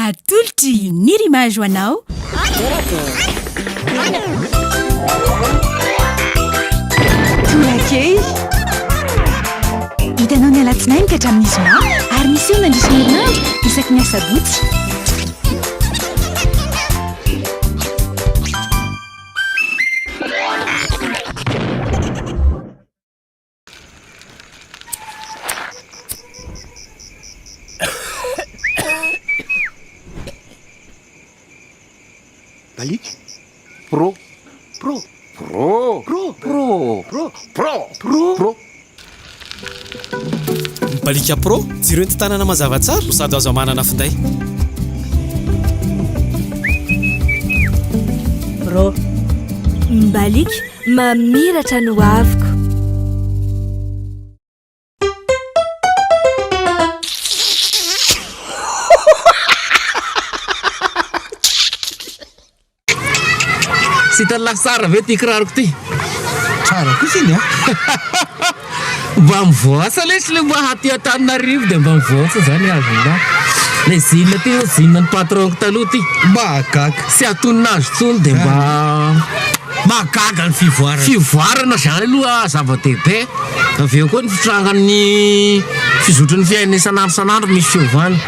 Atolotry Nirimage ho anao. Tonakely. Hitanao ny alatsinainy ka hatramin'ny zoma ary miseho mandritra ny herinandro isaky ny asabotsy. Baliky. Pro. Pro. Pro. Pro. Pro. Pro. Pro. Pro. Pro. Ny Balika Pro, jiro entin-tanana mazava tsara no sady azo amanana finday. Pro. Mbaliaka, Mamiratra ny hoaviko. Tsy hitan'lah tsara ve ty kiraroko ty? Tsara kosa iny a! Mba mivoatsa lesy le mba aty Antananarivo de mba mivoatsa zany azon'lah. Le jean ty zao jean ny patron-ko taloha ty. Mahagaga. Tsy atonina azy tsony de mba. Mahagaga ny fivoarana. Fivoarana zany aloha zava-dehibe, avy eo koa ny fitrangan'ny fizotry ny fiainana isan'andro isan'andro misy fiovana.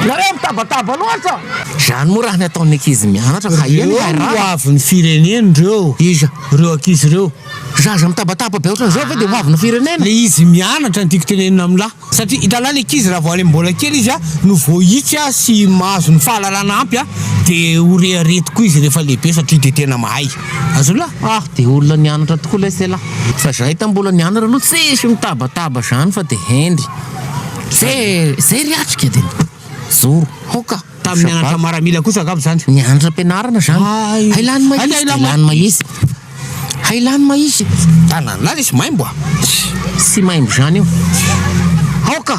Nareo mitabataba loatra! Zany moa raha ny ataon'ny ankizy mianatra ka eny Ireo hay no raha. hoavin'ny firenena ireo. Iza? Ireo ankizy ireo. Zaza mitabataba be ohatran'izao ve dia hoavina firenena? Le izy mianatra no tiako tenenina amin'lah. Satria hitanao ny ankizy raha vao any mbola kely izy no voahitsy sy mahazo ny fahalalana ampy dia ho rehareha tokoa izy rehefa lehibe satria dia tena mahay. Azonao? Ah dia olona nianatra tokoa lesy elah. Fa zahay tam mbola nianatra aloha tsisy mitabataba zany fa dia hendry. Zay zay ry atrika dia zoro. Hoka. Tamin'ny nianatra maramila kosa angamba izany. Nianatra am-pianarana izany. Hay lany mahitsy dia lany mahitsy. Hay lany mahitsy. Tanan'lah lesy maimbo a. Tsy maimbo izany io. Aoka.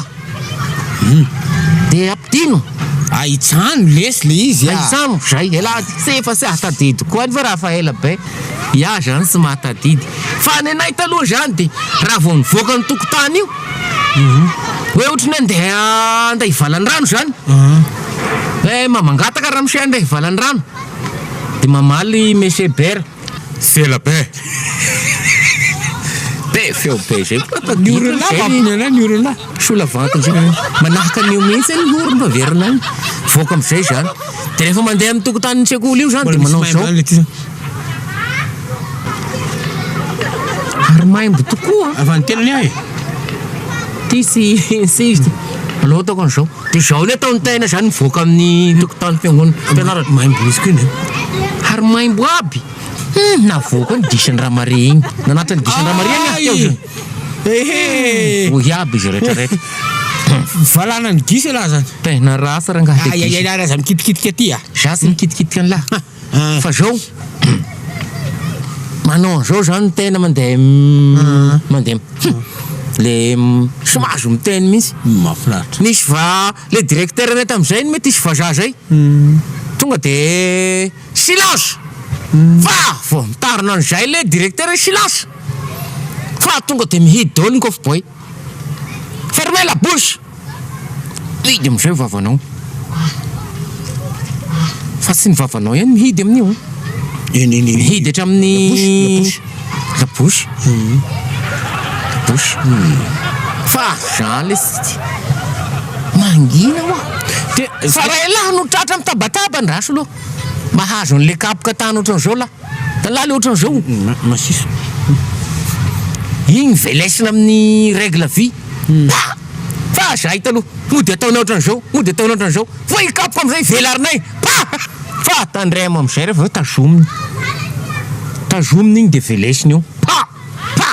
Dia ampidino. Ahitsano lesy le izy a. Ahitsano zay. Elah tsy efa tsy ahatadidy koa any fa raha fa ela be. Iah zany tsy mahatadidy. Fa ny anay taloha zany dia raha vao nivoaka ny tokotany io. Hoe ohatry ny andeha andeha hivalan-drano zany. Eh mba mangataka ramose andeha hivalan-drano. Dia mamaly monsieur Bera. Sela be. Be feo be zay. Ny orona mampino anay ny orona. Sola vato zay. Manahaka an'io mihitsy ny orona fa verina any. Voaka am'izay zany. Dia rehefa mandeha amin'ny tokotanin'ny sekoly io zany dia manao zao. Ary maimbo tokoa an. Avy any tenany aho e. Ty sy sy izy ty. Aleo ataoko an'izao. Dia izao ny ataon'ny tena izany mivoaka amin'ny tokotanin'ny fiangonana. Fianarana. Maimbo izy koa iny. Ary maimbo aby. Hum, navoaka ny disan'i Ramaria iny. Nanatitra ny disan'i Ramaria iny aho teo zany. Ehe. Vohy aby izy rehetra rehetra. Valana ny gisa elah zany. Tena ratsy rangahy le gisa. Ay ay ay aza mikitikitika aty a. Za tsy mikitikitika an'lah. Fa zao, manao an'izao zany ny tena mandeha mandeha le tsy mahazo miteny mihitsy. Mahafinaritra. Nisy va le directeur anay tamin'izay mety hisy vazaha zay, tonga de silence! Fa vao mitarina an'izay le directeur silence! Fa tonga de mihidy daholo ny kôfy boy. Fermez la bouche! Mihidy amin'izay ny vavanao. Fa tsy ny vavanao ihany mihidy amin'io an. Eny eny eny. Mihidy hatramin'ny La bouche, la bouche. La bouche. Fa zany lesy tsy mangina hoa. Dia Fa raha elah no tratra mitabataba andraso aloha. Mahazo an'le kapoka tany ohatran'izao lah. Hitan'lah le ohatran'izao. Masiso. Igny velesina amin'ny règle vy. Pa! Fa zahay taloha, mody ataonay ohatran'izao, mody ataonay ohatran'izao, vao hikapoka amin'izay velarinay. Pa! Fa tandremo amin'izay rehefa avy eo tazominy. Tazominy igny de velesiny eo. Pa! Pa!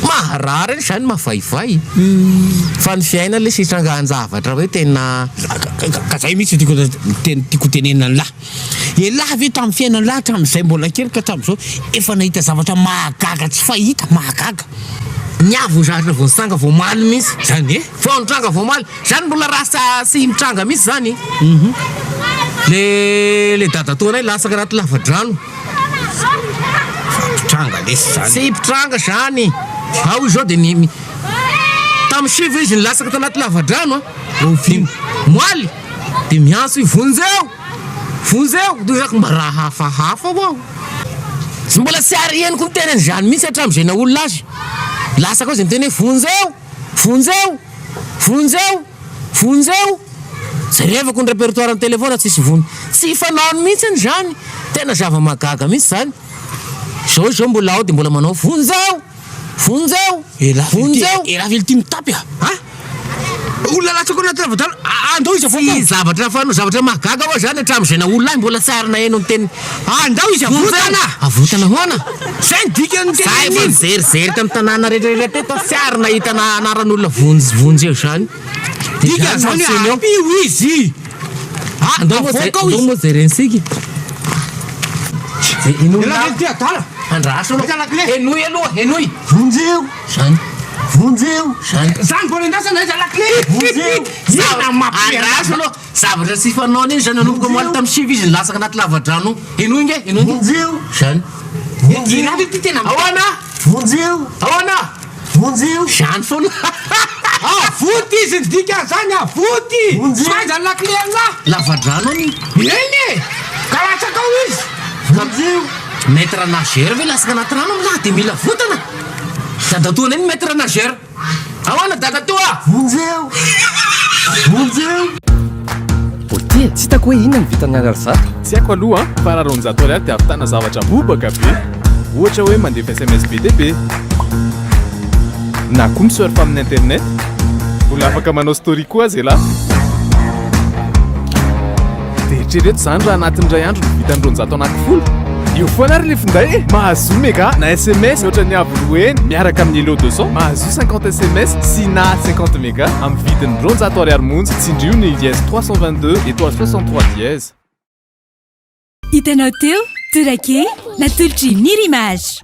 Maharary anie zany mavaivay. Fa ny fiainana lesy itrangan-javatra hoe tena. Ka zay mihitsy no tiako tiako tenenina an'lah. Elah ve tamin'ny fiainan'lah hatramin'izay mbola kely ka hatramin'izao efa nahita zavatra mahagaga tsy fahita, mahagaga. Ny ahy vao zatra vao nitranga vao omaly mihitsy. Zany e? Vao nitranga vao omaly. Zany mbola raha tsy nitranga mihitsy zany. Le le dadatoanay latsaka anaty lavadrano. Mpitranga lesy zany. Tsy mpitranga zany. Ao izy zao de mi tamin'ny sivy izy nilatsaka tanaty lavadrano a. Oviana? Omaly. Dia miantso hoe vonjeo! Vonjeo! Dia zako mba raha hafahafa ho'aho. Tsy mbola tsy ary henoko niteny an'izany mihitsy hatramin'izay naha olona azy. Lasa koa izy niteny hoe vonjeo! Vonjeo! Vonjeo! Vonjeo! Jerevako ny répertoire ny téléphone tsisy vonjy. Tsy fanaony mihitsy izany. Tena zava-mahagaga mihitsy izany. Izao izy izao mbola ao dia mbola manao vonjeo! Vonjeo! Vonjeo! Elah ve ity mitapy a? A? Olona latsaka ao anaty lava-drano, andao izy avoaka ao. Tsy zavatra fanao, zavatra mahagaga ho'a zany hatramin'izay naha olona ahy mbola tsy ary naheno ny teniny. Andao izy avotana! Avotana ahoana? Zay ny dikan'ny Za teniny efa iny. nijerijery tamin'ny tanàna rehetra rehetra teto aho tsy ary nahita na anaran'olona vonjy vonjeo zany. Dia zany no Dikan'izany hoe asehony eo. ampio izy. A, Andao moa avoaka ao andao izy. moa jerentsika. Zay inona Elah ve ity adala? Andraso aloha. Aiza lakile? Henoy aloha, henoy. Vonjeo! Zany. Vonjeo! Zany. Zany vao nendrasana aiza lakile? Vonjeo! Inona mampiomehy Andraso aloha. Zavatra tsy fanaony iny zany nanomboka omaly tamin'ny sivy izy nilatsaka anaty lavadrano. Henoy nge, henoy nge. Vonjeo! Zany. Vonjeo! Elah ve ity tena Ahoana? Vonjeo! Ahoana? Vonjeo! Zany foana. Avoty izy ny dikan'izany, avoty! Vonjeo! Fa aiza ny lakile an'lah? Lavadrano any. Eny e! Ka latsaka ao izy! Vonjeo! Maître nageur ve latsaka anaty rano amin'lah dia mila avotana? Dadatoa anay ny maître nageur. Ahoana dadatoa? Vonjeo! Vonjeo! Botia, tsy hitako hoe inona no vitan'ny ariary zato. Tsy haiko aloha an, fa raha 200 ariary dia ahavitana zavatra bobaka be. Ohatra hoe mandefa sms be dia be. Na koa mi-surf amin'ny internet. Mbola afaka manao story koa aza elah. Dia eritrereto izany raha anatin'ny iray andro no vitan'ny 200 anaky folo. Eo foana ary ilay finday e! Mahazoa mega na sms mihoatra ny avo roa heny miaraka amin'ny Hello 200. Mahazoa 50 sms sy na 50 mega amin'ny vidiny 200 ariary monja. Tsindrio ny dièse 322 étoile 63 dièse. Hitanao teo, Torakely, natolotr'i Nirimage.